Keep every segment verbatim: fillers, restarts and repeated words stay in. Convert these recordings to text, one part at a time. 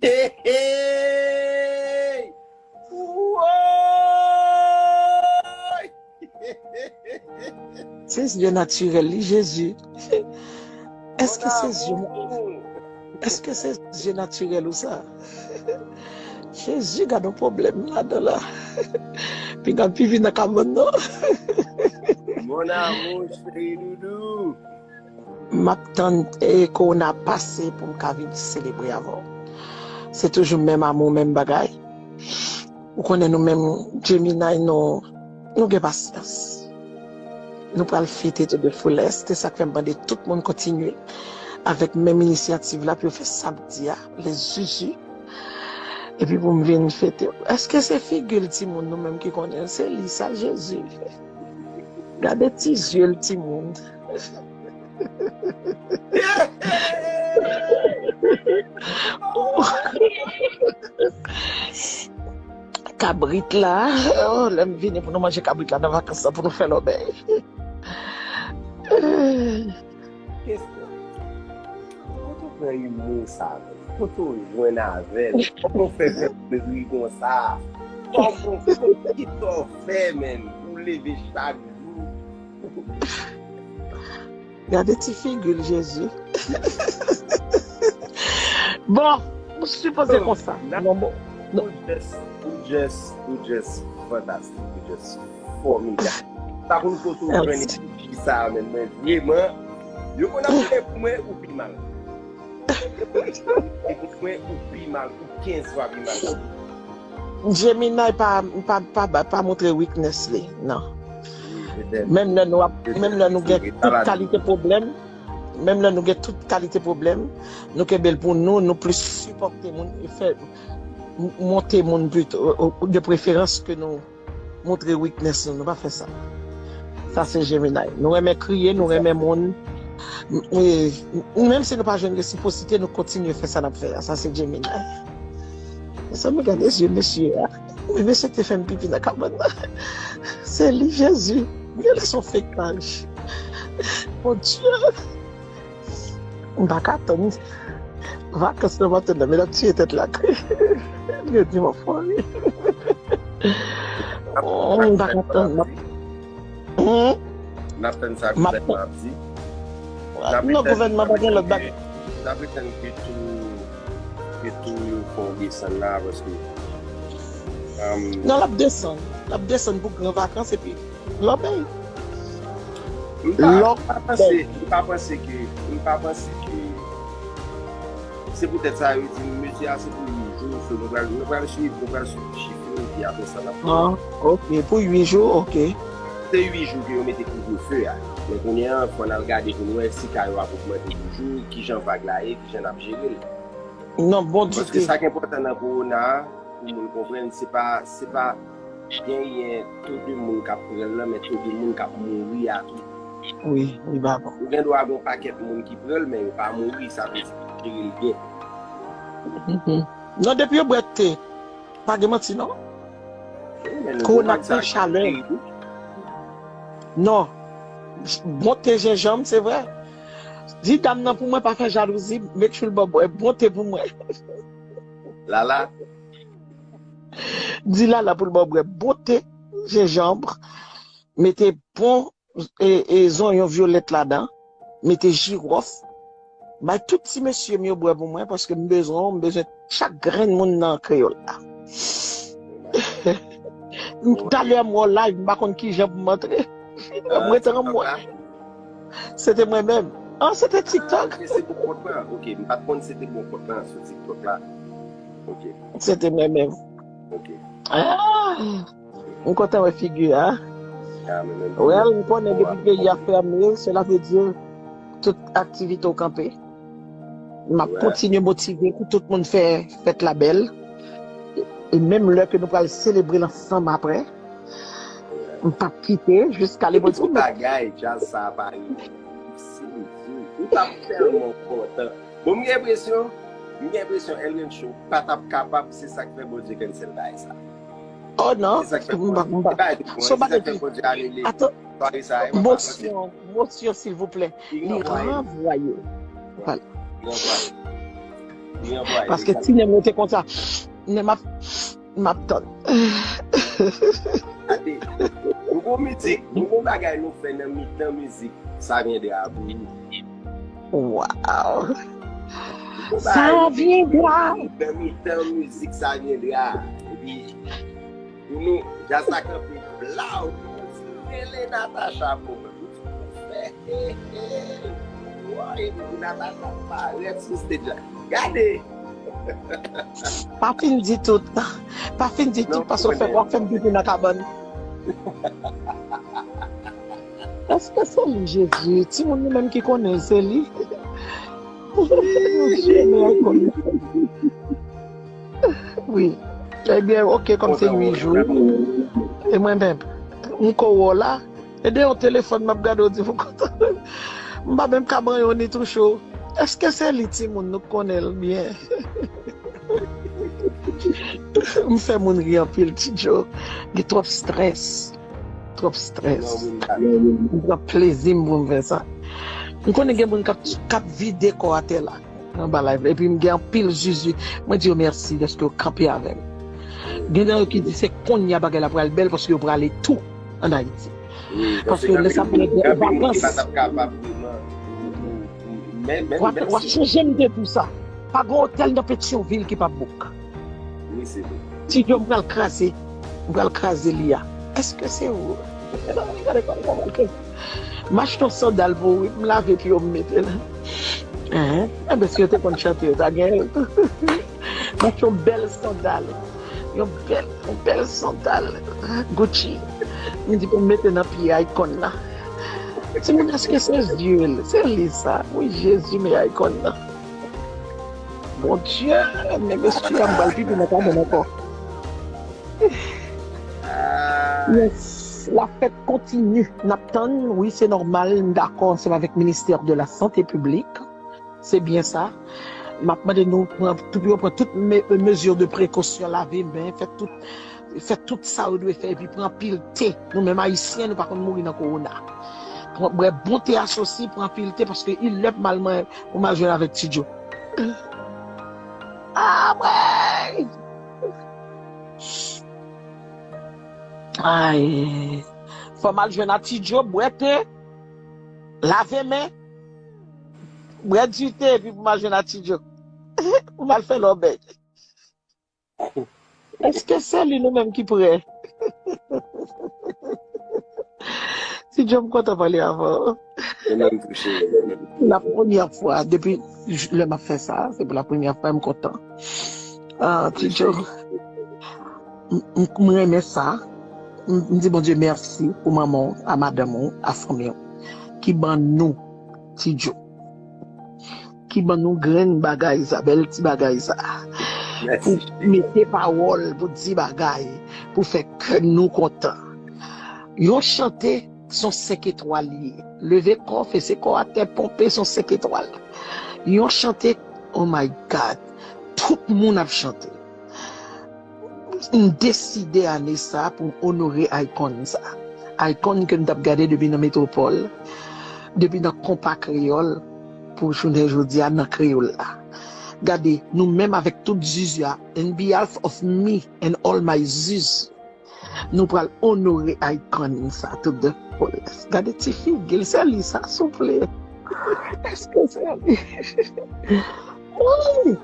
Hey, hey! Woy! Se zye natirèl li, Jezi. Èske se zye, èske se zye natirèl ou sa? Jezi, gad yon pwoblèm ladan la. Pinga l pi vin nan kabann nan. Mon amour, chéri doudou. M ap tann eh, kowona pase pou m ka vin selebre avè w. Se toujou menm amou, menm bagay. Ou konnen nou menm Gemini, nou, nou gen pasyans. Nou pral fete to the fullest. Se sa k fè m mande tout moun kontinye avèk menm inisyativ la pou yo fè sa m di a, lè zuzu. Epi pou m vin fete. Èske se figi l timoun nou menm ki konnen l? Se li sa, Jezi. Gade ti zye l timoun. Kabrit la. Oh, lè m vini pou nou manje kabrit la nan vakans la pou nou fè lòbèy. Kesyon. Kote w pran imou sa menm? Kote w jwenn avè l? Kòman w fè fè moun ri konsa? Kòman w kisa w fè menm? Ou leve chak jou. Gade ti figi l, Jezi. Bon, ou sipoze konsa. Non, bon. Ou just, ou just, ou just fantastik, ou just fòmidab. Pa konn kote w jwenn enerji sa a menm, men vreman, yo konn ap fè pou mwen ou pi mal. Yo konn ap fè pou mwen ou pi mal, ou kenz fwa pi mal. Gemini pa, pa, pa, pa montre weakness li, non. Menm lè nou ap, menm lè nou gen tout kalite pwoblèm, menm lè nou gen tout kalite pwoblèm, nou kenbe l pou nou, nou plis sipòte moun e fè monte moun pito, de preferans ke nou montre weakness nou, nou pa fè sa. Sa se Gemini. Nou renmen kriye, nou renmen moun. E, menm si nou pa jwenn resiprosite, nou kontinye fè sa n ap fè a. Sa se Gemini. Sa m gade zye mesye a. Wi, mesye te fè m pipi nan kabann nan. Se li, Jezi. Genlè se yon fake paj. Mon Dieu. M pa ka tann. Vakans nan m ap tann nan, men l ap tiye tèt la kri. Li di m anfòm. M pa ka tann. M ap Hmm? N ap tann sa gouvènman ap di. Non, gouvènman pa gen lòt bagay. N ap etann ke tou, ke tou yo fè yon desann la, paske. Non, l ap desann. L ap desann pou gran vakans epi lòbèy. M pa, m pa panse, m pa panse ke, m pa panse ke, se poutèt sa yo di m, mesye a se pou uit jou, so nou pral, nou pral swiv, nou pral swiv chif yo, epi apre sa n ap. Ah, ok, pou uit jou, ok. Se uit jou ke yo mete kouvrefe a. Men kounye a, fò n al gade pou n wè si ka yo ap ogmante toujou, kijan vag la ye, kijan n ap jere l. Non, bon di. Paske sa k enpòtan nan kowona a, pou moun konprann, se pa, se pa genyen to de moun k ap pran l lan, men to de moun k ap mouri a tou. Wi, wi, papa. Ou gen dwa gen yon pakèt moun ki pran l, men yo pa mouri, sa vle di yo jere l byen. Non, depi yo bwè te, pa gen manti, non. Kowona gen chalè. Non. Bon te jenjanm, se vre. Di dam nan pou mwen pa fè jalouzi, make sure l ba w bwè bon te pou mwen. Lala. Di Lala pou l ba w bwè bon te, jenjanm, mete bon e, e zonyon vyolèt ladan, mete jiwòf. Bay tout ti mesye m yo bwè pou mwen, paske m bezwen w, m bezwen chak grenn moun nan kreyòl la. Talè m wè w live, m pa konn kijan pou m antre. Mwen te anmwe. Se te mwen menm. Ah, se te TikTok. Se pou kont mwen. Ok, m pa t konn se te pou kont mwen sou TikTok la. Ok. Se te mwen menm. Ok. Ah! M kontan wè figi a. Well, m konnen depi peyi a fèmen, cela veut dire tout aktivite w kanpe. M ap kontinye motive pou tout moun fè fèt la bèl. E menm lè ke nou pral selebre l ansanm apre, m p ap kite jiska le bout. Bagay, djaz sa a pa rive. Ou t ap tèlman kontan. Bon, m gen enpresyon, m gen enpresyon Elren Show pa t ap kapab, se sa k fè Bondye cancel bagay sa. Oh non, m pa, m pa. Son bagay ki, atann, mosyon, mosyon silvouplè. Li ranvwaye. Vwala. Li anvwaye. Paske ti nen m rete konsa. Nen m ap, m ap tann. Gade, nou gon mizik, nou gon bagay nou fè nan mitan mizik, sa vyendra pou nou. Waw. Sa vyendra. Nan mitan mizik, sa vyendra. Epi, pou nou, jazz la kanpe blaw, pou nou di, rele Natacha pou mwen. Pou nou fè, hey, hey, hey. Woy, Natacha parèt sou stage la. Gade! Pa fin di tout. Pa fin di tout, paske w fè, w ap fè m pipi nan kabann. Èske se li, Jezi? Timoun li menm ki konnen se li. Wi. Ebyen, oke, kòm se uit jou. E mwen menm, m ko wè w la. E de yon telefòn m ap gade w di m kontan. M pa menm ka ban yon ni touche w. Èske se li, timoun, nou konnen l byen? M fè moun ri anpil, Ti Djo. Gen twòp strès. Twòp strès. M pran plezi m pou m fè sa. M konnen gen moun k ap, k ap vide kò atè la anba live la. Epi m gen anpil zuzu. Mwen di yo mèsi dèske yo kanpe avè m. Gen nan yo ki di se kounye a bagay la pral bèl paske yo prale tou ann Ayiti. Paske lè sa pral gen vakans. W ap, w ap chanje m de tou sa. Pa gen otèl nan Petyonvil ki p ap bouk. Ti Djo, m pral kraze. M pral kraze li a. Èske se ou? Gade kòman m achte yon sandal pou ou, wi. M lave pye w, m mete l. Enben, si yo te konn chante, yo ta genyen l. M achte yon bèl sandal. Yon bèl, yon bèl sandal Gucci. M di pou m mete nan pye Akon nan. Timoun, èske se zye l? Se li sa. Wi, Jezi, men Akon nan. Bondye, men mesye a, m pral pipi nan kabann ankò. Yes, la fête continue. N ap tann, wi, se nòmal, m dakò ansanm avèk ministè de la sante piblik. Se byen sa. M ap mande nou pran, tout, yo pran tout me, mezi de prekosyon, lave men, fè tout, fè tout sa yo dwe fè, epi pran pil te. Nou menm Ayisyen, nou pa konn mouri nan kowona. Pran, bwè bon te asosi, pran pil te, paske il lè pou m al, pou m al jwenn avèk Ti Djo. Ah, bwè! Ay. Fò m al jwenn a Ti Djo, bwè te, lave men, bwè dite, epi pou m al jwenn a Ti Djo. Pou m al fè lòbèy. Èske se li nou menm ki prè? Ti Djo, m kontan pale avè w. E mwen tou, cheri. La premyè fwa, depi j-, lè m ap fè sa, se pou la premyè fwa, m kontan. Ah, Ti Djo, m, m, m renmen sa. M, m di Bondye mèsi pou manman w, a madanm ou, a fanmi w, ki ban nou Ti Djo. Ki ban nou grenn bagay sa, bèl ti bagay sa. Pou mete pawòl, pou di bagay, pou fè kè nou kontan. Yon chante, se yon senk etwal li ye. Leve kò, fese kò atè, ponpe, se yon senk etwal. Yon chante, oh my God, tout moun ap chante. M deside ane sa pou m onore Akon sa. Akon ke m t ap gade depi nan metwopòl, depi nan konpa kreyòl, pou jounen jodi a nan kreyòl la. Gade, nou menm avèk tout zuzu a, in behalf of me and all my zuzu, nou pral onore Akon sa, tout de polès. Gade ti figi l, se li sa, souple. Èske se li? Wi!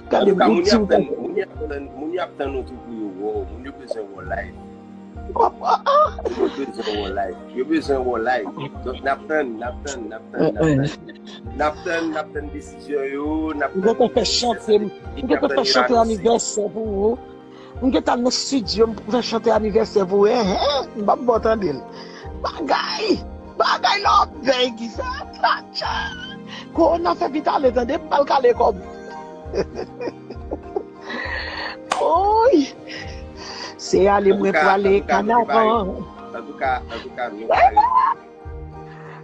Gade, moun yo ap tann, moun yo ap tann, moun yo ap tann nou tou pou yo wè w. Moun yo bezwen wè w live. Yo bezwen wè w live. Yo bezwen wè w live. Donk, n ap tann, n ap tann, n ap tann, n ap tann. N ap tann, n ap tann desizyon yo, n ap tann. M gentan fè chante, m gentan fè chante anivèsè pou ou. M gentan nan estidyo, m fè chante anivèsè pou ou, enhen, m p ap ba w tande l. Bagay, bagay lòbèy ki fè atlatcha. Kowona fè vit ale tande, m pral kale kòb. Oy! Se ale mwen prale kanavan. Antouka, antouka, nou pare.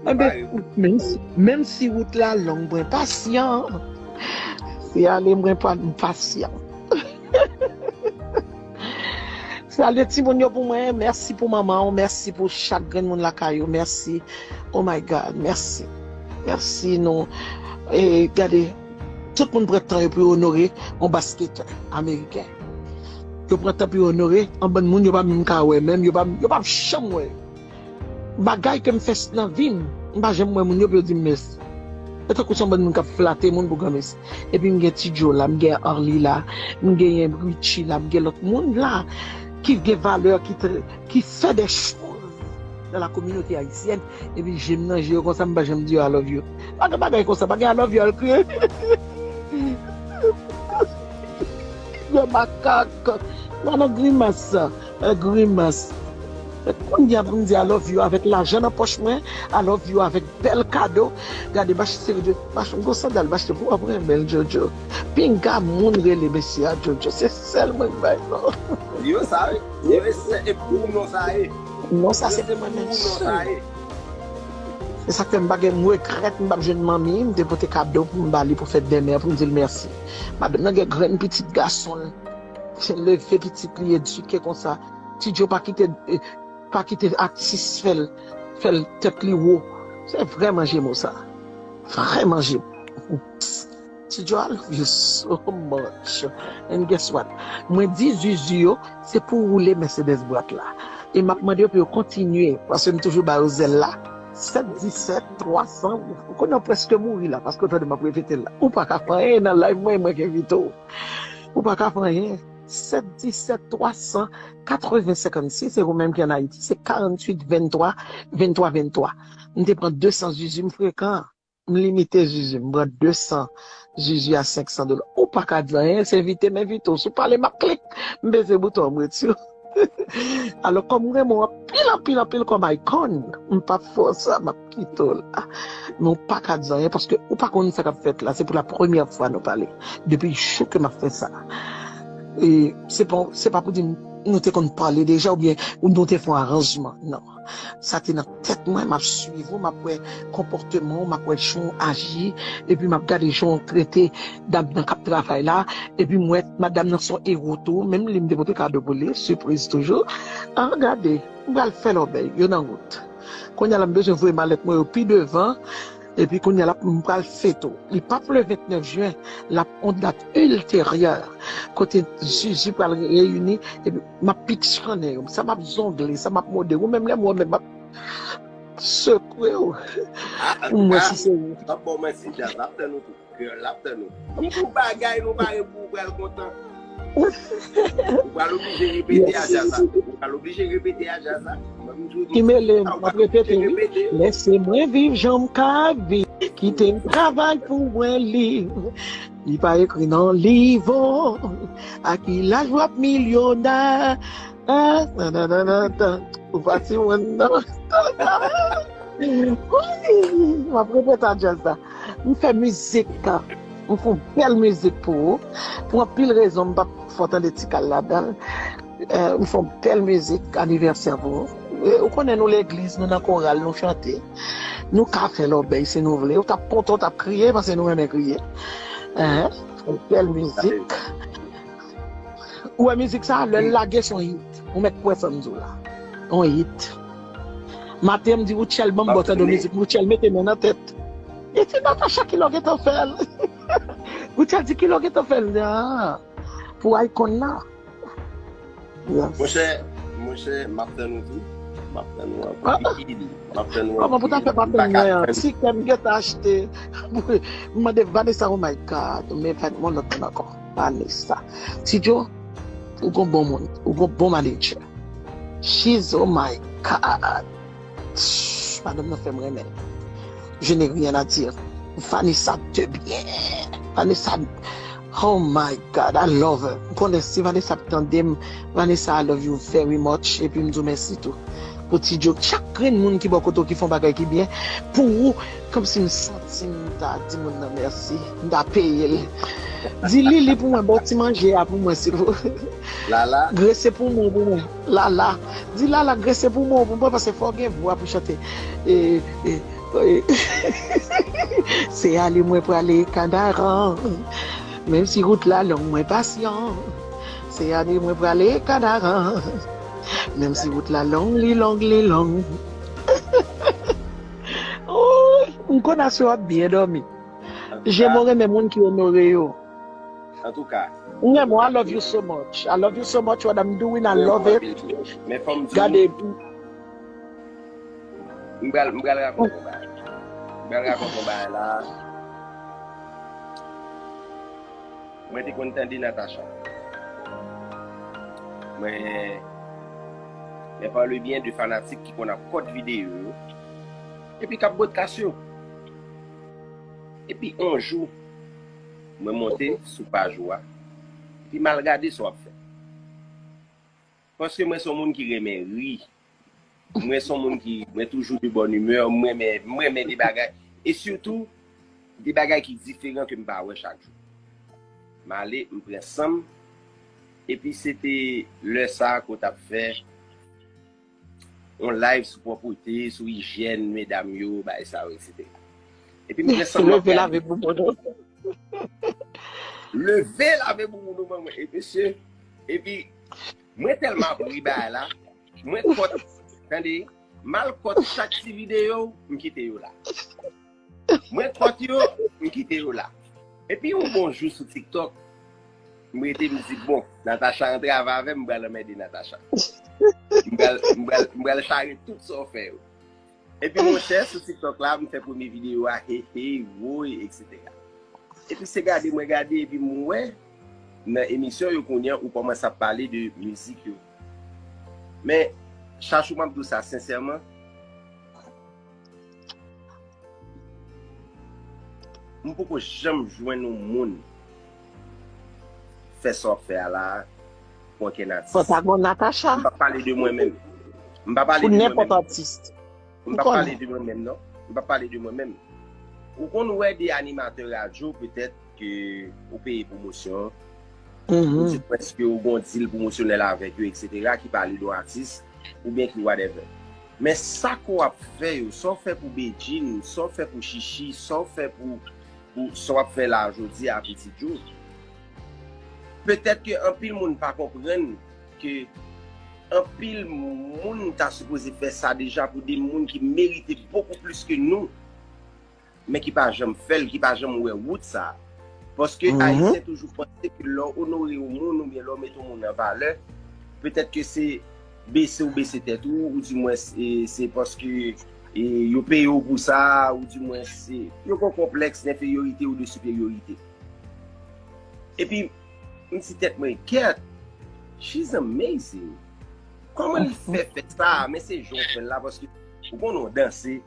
Enben, menm si, menm si wout la long, mwen pasyan. Se ale mwen pral, m pasyan. Salye timoun yo pou mwen. Mèsi pou manman w. Mèsi pou chak grenn moun lakay ou. Mèsi. Oh my God. Mèsi. Mèsi nou. E gade, Tout moun pran tan yo pou yo onore yon basketè ameriken. Yo pran tan pou yo onore yon bann moun yo pa menm ka wè menm, yo pa, yo pa janm wè. Bagay ke m fè nan vi m, m pa janm wè moun yo pou yo di m mèsi. E tankou se yon bann moun k ap flate moun pou granmesi. Epi m gen Ti Joe la, m gen Arly la, m genyen Richie la, m gen lòt moun la ki gen valè, ki, ki fè de choz dans la communauté haïtienne. Epi je m nan je yo konsa, m pa janm di yo I love you. Pa gen bagay konsa, pa gen I love you al kriye. Yo makak. Gade grimas sa. Grimas. Kounye a pou m di I love you avèk lajan nan pòch mwen, I love you avèk bèl kado. Gade, m achte seri de, m achte yon sandal, m achte pou w ap renmen l, Jojo. Pinga moun rele mesye a Jojo. Se sèl mwen k bay non. Di yo sa, wi. Di yo se e pou non sa ye. Non sa se mwen menm sèl. Se sa k fè m pa gen m regrèt m p ap jwenn manmi, m te pote kado pou m ba li pou fèt dèmen an pou m di l mèsi. Madanm nan gen grenn pitit gason l. Se leve pitit li edike konsa. Ti Joe pa kite, pa kite atis fè l, fè l tèt li wo. Se vrèman jemo sa. Vrèman jemo. Ti Joe, I love you so much. And guess what? Mwen di Zuzu yo, se pou woule Mercedes bwat la. E m ap mande yo pou yo kontinye, paske m toujou ba yo zèl la. Sèt disèt twa san, ou konnen w prèske mouri la, paske w tande m ap repete l la. Ou pa ka fè anyen nan live mwen, mwen k envite w. Ou pa ka fè anyen. Sèt disèt twa san katreven senkannsis, se ou menm ki ann Ayiti, se karanntuit venntwa venntwa venntwa. M te pran de san Zuzu, m frekan. M limite Zuzu, m pran de san Zuzu a senk san dola. Ou pa ka di anyen, se envite m envite w. Si w pale, m ap klik, m peze bouton an, m retire w. Alò, kòm m renmen w anpil, anpil, anpil kòm icon, m p ap fè w sa, m ap kite w la. Men w pa ka di anyen, paske ou pa konn sa k ap fèt la. Se pou la premyè fwa nou pale. Depi jou ke m ap fè sa. E se pa, se pa pou di m, nou te konn pale deja, oubyen nou te fè yon aranjman. Non. Sa te nan tèt mwen, m ap swiv ou, m ap wè konpòteman w, m ap wè jan w aji, epi m ap gade jan w trete dam nan k ap travay la, epi m wè madanm nan se yon ewo tou, menm li m te pote kado pou li, sipriz toujou. An, gade, m pral fè lòbèy, yo nan wout. Kounye a la, m bezwen voye malèt mwen yo pi devan, epi kounye a la, m pral fete w. Li p ap le ventnèf jen, l ap yon dat ilteryè, kote Zuzu pral reyini, epi m ap pikchannen yo, sa m ap zongle, sa m ap mode, ou menm lè m wè w menm m ap sekwe w. Pou m wè si se ou. An, bon, mèsi, Jazz, l ap tann ou tou. Kreyòl, l ap tann ou. Ki pou bagay nou pare pou ou pral kontan. Ou pral oblije repete a Jazz la. Ou pral oblije repete a Jazz la. Mwen, m toujou di, ki mele m, m ap repete, wi. Lese mwen viv jan m ka viv. Kite m travay pou mwen liv. Li pa ekri nan liv, o. A ki laj w ap milyonè? Ah, nan, nan, nan, nan, nan. Ou pa timoun, non. Wi, m ap repete a Jazz la. M fè mizik. M fè yon bèl mizik pou ou. Pou anpil rezon, m p ap fè w tande Ti Kal ladan l. Eh, m fè yon bèl mizik anivèsè pou ou. Eh, ou konnen nou legliz, nou nan koral, nou chante. Nou ka fè lòbèy si nou vle. Ou t ap kontan, ou t ap kriye, paske nou renmen kriye. Eh, yon bèl mizik. Ou wè mizik sa, lè l lage, se yon hit. Ou mèt kwè sa m di w la. Yon hit. Maten, m di Rutshelle, ban m ba w tande mizik. Rutshelle mete men nan tèt. Li di, Natacha, kilè w gentan fè l? Rutshelle di, kilè w gentan fè l? Ah, pou icon nan. Monchè, monchè, m ap tann ou tou. M ap tann ou anpil. M ap tann ou anpil. Kòman pou ta fè pa tann mwen an? Ti kè m gentan achte. M mande Vanessa, oh my God, men fè yon lòt moun ankò. Vanessa. Ti Joe, ou gon bon moun, ou gon bon manager. She's, oh my God. Madanm nan fè m renmen l. Je n'ai rien à dire. Vanessa de bien. Vanessa, oh my God, I love her. M konnen si Vanessa ap tande m, Vanessa, I love you very much. Epi m di w mèsi tou. Pou Ti Joe, chak grenn moun ki bò kote w ki fè yon bagay ki byen, pou ou, kòmsi m santi m ta di moun nan mèsi, m ta peye l. Di Lili pou mwen, ba w ti manje a pou mwen, silvouplè. Lala. Grese pou mwen, pou mwen. Lala. Di Lala, grese pou mwen, pou mwen, paske fò w gen vwa pou chante. E, e, e. Se ale mwen prale Kanaran. Menm si wout la long, mwen pasyan. Se ale mwen prale Kanaran. Menm si wout la long, li long, li long. Oy, m konn aswè w ap byen dòmi. Jemo renmen moun ki onore yo. Antouka. Jemo, I love you so much. I love you so much, what I'm doing, I love it. Men fò m di Gade, m pral m pral rakonte yon bagay. M pral rakonte yon bagay la. Mwen te konn tande Natacha. Mwen, mwen pale byen de fanatik ki konn ap kòt videyo yo. Epi k ap bwè kas yo. Epi yon jou, mwen monte sou paj ou a. Epi m al gade sa w ap fè. Paske mwen se yon moun ki renmen ri. Mwen se yon moun ki, mwen toujou de bòn imè, mwen renmen, mwen renmen de bagay. E sitou, de bagay ki diferan ke m pa wè chak jou. M ale, m pran san m, epi se te lè sa a ke w t ap fè yon live sou pwòpte, sou ijyèn medam yo, bagay sa yo, etsetera. Epi m pran san m, m ap leve gade. Lave bouboun ou. Leve lave bouboun ou ban mwen. E mesye, epi mwen tèlman ap ri bagay la, mwen kòt, tande, m al kòt chak ti videyo, m kite yo la. Mwen kòt yo, m kite yo la. Epi yon bon jou sou TikTok, m rete m di, bon, Natacha antrave avè m, m pral anmède Natacha. M pral, m pral, m pral chare tout sa w fè yo. Epi monchè, sou TikTok la, m fè premye videyo a, he he, woy, etsetera. Epi se gade mwen gade, epi m wè, nan emisyon yo kounye a, ou kòmanse ap pale de mizik yo. Men, Chachou, m ap di w sa sensèman, m poko janm jwenn yon moun fè sa w ap fè a la pou ankenn atis. Fò ta gon Natacha. M p ap pale de mwen menm. M pa pale Pou de mwen nenpòt menm. Atis. M p ap pale de mwen menm, non. M p ap pale de mwen menm. Ou konn wè de animatè radyo, petèt ke ou peye pwomosyon, ou di prèske ou gon dil pwomosyonèl avèk yo, etsetera, ki pale de yon atis, oubyen ki whatever. Men sa ke w ap fè yo, sa w fè pou Bedjine, sa w fè pou Chichi, sa w fè pou, pou sa w ap fè la jodi a Pitit Joe. Petèt ke anpil moun pa konprann ke anpil moun ta sipoze fè sa deja pou de moun ki merite bokou plis ke nou, men ki pa janm fè l, ki pa janm wè wout sa. Paske Ayisyen toujou panse ke lè w onore yon moun oubyen lè w mete yon moun an valè, petèt ke se bese ou bese tèt ou, ou di mwen se, se paske e, yo peye w pou sa, ou di mwen se, yo gon konplèks denferyorite ou de siperyorite. Epi, m di tèt mwen, kèt, she's amazing. Kòman li fè fè sa? Men se jan w fè l la, paske ou konnen w danse,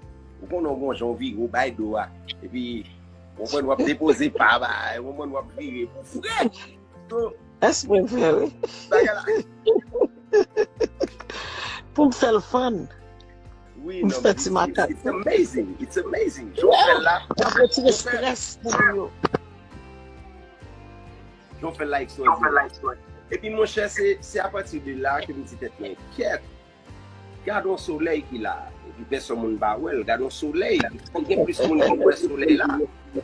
ou konnen w gon jan w vire, w bay do a. Epi, w konprann w ap depoze pa, ba, w konprann w ap vire pou frè. So, Èske mwen fè, wi? Bagay la. Pou m fè l fann. Wi, M non, fè it's, ti makak. It's amazing. It's amazing. Jan w fè l la. L ap retire strès pou moun yo. Jan w fè l la ekstraòdinè. Epi monchè, se, se apati de la ke m di tèt mwen, kèt, gad yon solèy ki la. Epi pèsòn moun pa wè l. Gad yon solèy. Gen plis moun ki wè solèy la.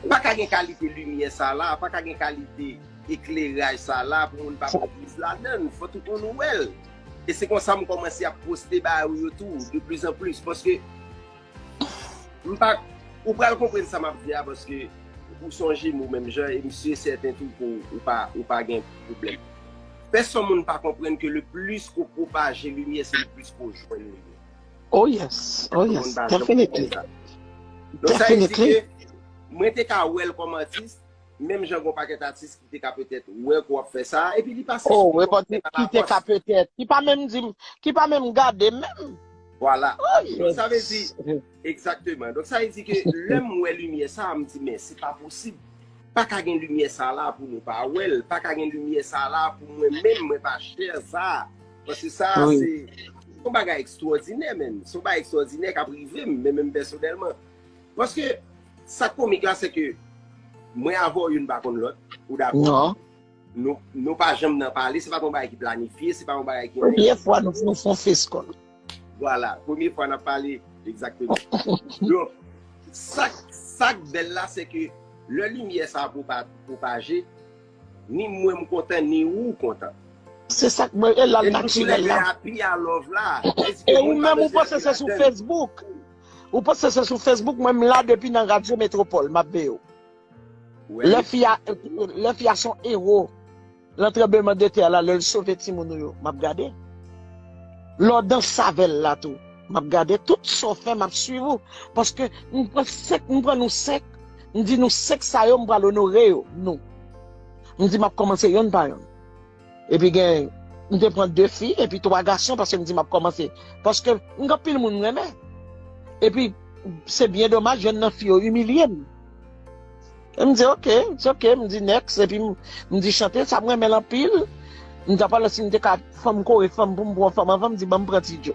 Pa ka gen kalite limyè sa la, pa ka gen kalite ekleraj sa la pou moun pa pran pliz ladan l. Fò tout moun wè l. E se konsa m kòmanse ap poste bagay yo tou, de plis an plis. Paske m pa, ou pral konprann sa m ap di a, paske ou se yon jemo menm jan, e m si e sèten tou ke w pa, ou pa gen pwoblèm. Pèsòn moun pa konprann ke le plis ke w pwopaje limyè, se le plis ke w jwenn limyè. Oh yes, oh yes, definitely. Donk sa vle di ke mwen te ka wè l kòm atis, menm jan gon pakèt atis ki te ka petèt wè ke w ap fè sa, epi li pase Oh, wi, ki te ka petèt, ki pa menm di m, ki pa menm gade m menm. Vwala. Oh Donk sa vle yes. di, egzakteman. Donk sa vle di ke lè m wè limyè sa, m di, men se pa posib. Pa ka gen limyè sa la pou nou pa wè l. Pa ka gen limyè sa la pou mwen menm, mwen pa share sa. Paske sa, Wi. Se yon bagay ekstraòdinè, menm. Se yon bagay ekstraòdinè k ap rive m, men menm pèsonèlman. Paske sa k komik la, se ke mwen avè w youn pa konn lòt, ou dakò? Non. Nou, nou pa janm nan pale, se pa t yon bagay ki planifye, se pa yon bagay ki Premye fwa nou, nou fè yon face call. Vwala, premye fwa n ap pale, egzakteman. Donk, sa, sa k bèl la, se ke lè limyè sa a pwopa-, pwopaje, ni mwen m kontan, ni ou kontan. Se sa k mwen, e la l E nou tou lè natirèl de la. Happy a love la. E ou menm ou panse se sou Facebook? Ou panse se sou Facebook? Mwen m la depi nan Radyo Metropole, m ap veye w. Lè fi a, lè fi a se yon ewo. Nan tranblemanndetè la, lè l sove timoun ou yo, m ap gade. Lè w danse avè l la tou, m ap gade. Tout sa w fè, m ap swiv ou. Paske m pran senk, m pran nou senk. M di nou senk sa yo, m pral onore yo, nou. M di m ap kòmanse yonn pa yonn. Epi gen, m te pran de fi, epi twa gason, paske m di m ap kòmanse. Paske m gen anpil moun m renmen. Epi, se byen domaj, yonn nan fi yo imilye m. E m di, "Ok, it's ok," m di, "Next." Epi m, m di, "Chante sa, m renmen l anpil." M di, "Apa si m te ka fanm kore fanm pou m pran fanm anvan," m di, "Ban m pran Ti Djo."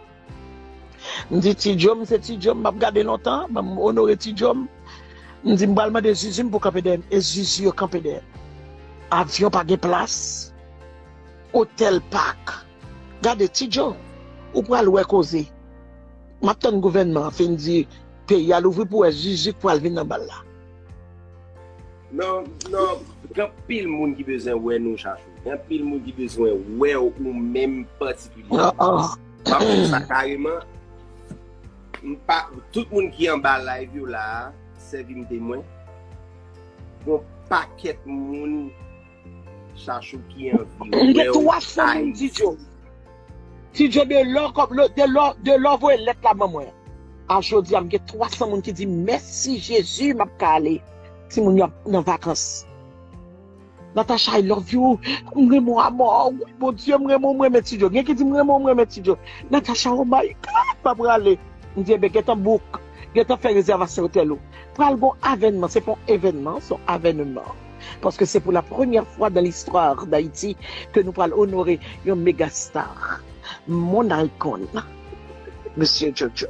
M di, "Ti Djo m, se Ti Djo m, m ap gade lontan, ban m onore Ti Djo m." M di, "M pral mande Zuzu m pou kanpe dèyè m." E Zuzu yo kanpe dèyè m. Avyon pa gen plas. Otèl Pak. Gade, Ti Djo, ou pral wè koze. M ap tann gouvènman an fin di peyi a louvri pou wè Zuzu k pral vin nan bal la. Non, non, gen anpil moun ki bezwen wè nou, Chachou. Gen anpil moun ki bezwen wè w ou menm patikilyèman. Ah, ah. M ap di w sa kareman. M pa, tout moun ki anba live yo la a, sèvi m temwen. Gon pakèt moun Chachou ki anvi wè w Ayiti. M gen twa san moun, Ti Djo. Ti Djo, de lè w kòm, de lè, de lè w voye lèt la ban mwen. A jodi a, m gen twa san moun ki di, "Mèsi Jezi, m ap ka ale." Timoun yo ap nan vakans. "Natacha, I love you. M renmen w amò. Wi, Bondye, m renmen w, m renmen Ti Djo." Gen ki di, "M renmen w, m renmen Ti Djo." "Natacha, oh my God, m ap prale." M di, "Ebyen, gentan book, gentan fè rezèvasyon otèl ou." Pral gon avènman, se pa yon evènman, se yon avènman. Paske se pou la premyè fwa dan listwa Dayiti ke nou pral onore yon megastar, mon icon, Mesye Jojo.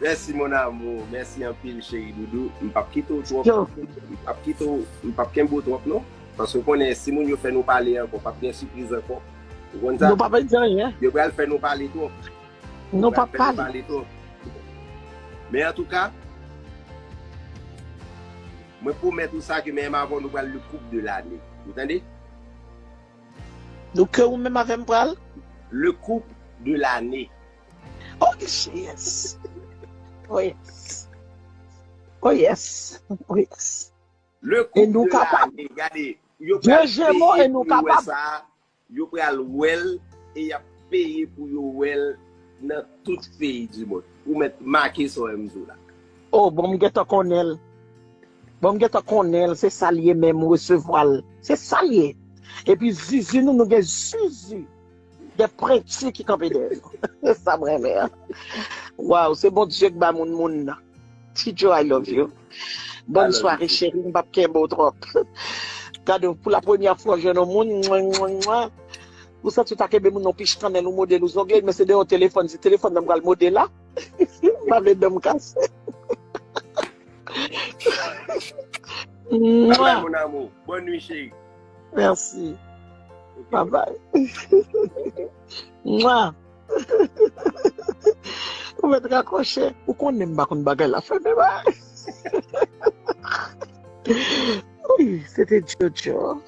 Mèsi, mon amour. Mèsi anpil, cheri doudou. M p ap kite w twòp. Yo. M p ap kite w, m p ap kenbe w twòp, non. Paske w konnen, si moun yo fè nou pale ankò, p ap gen sipriz ankò. Ou konn sa? Nou p ap di anyen. Yo pral fè nou pale twòp. Nou p ap pale. Pale twòp. Men antouka, mwen pwomèt ou sa ke menm avè w nou pral le couple de l'année. Ou tande? Nou ke ou menm avè m pral? Le couple de l'année. Oh, yes. Oh, yes. Oh, yes. Oh, yes. Le couple de l'année. Gade, yo pral peye pou yo wè sa. Yo pral wè l e y ap peye pou yo wè l nan tout peyi di mond. Ou mèt make sa w di w la. Oh, bon, m gentan konnen l. Bon, m gentan konnen l. Se sa l ye menm, resevwa l. Se sa l ye. Epi Zuzu, nou, nou gen Zuzu. De prenti ki kanpe dèyè nou. Se sa m renmen an. Waw, se Bondye k ba moun moun nan. Ti Djo, I love you. Bòn sware, cheri, m p ap kenbe w twòp. Gade, pou la premyè fwa, w jwenn yon moun, mwen, mwen, mwen. Ou santi w ta kenbe moun nan pich kannèl, ou mode l, ou zongle l, men se de yon telefòn, se telefòn nan m pral mode la. M pa vle dan m kase. Bye bye, mon amour. Bonne nuit, chérie. Merci. Ok. Bye bye. Mwa. Ou mèt rakwoche. Ou konnen m pa konn bagay la. Fèmen bagay. Wi, se te Jojo.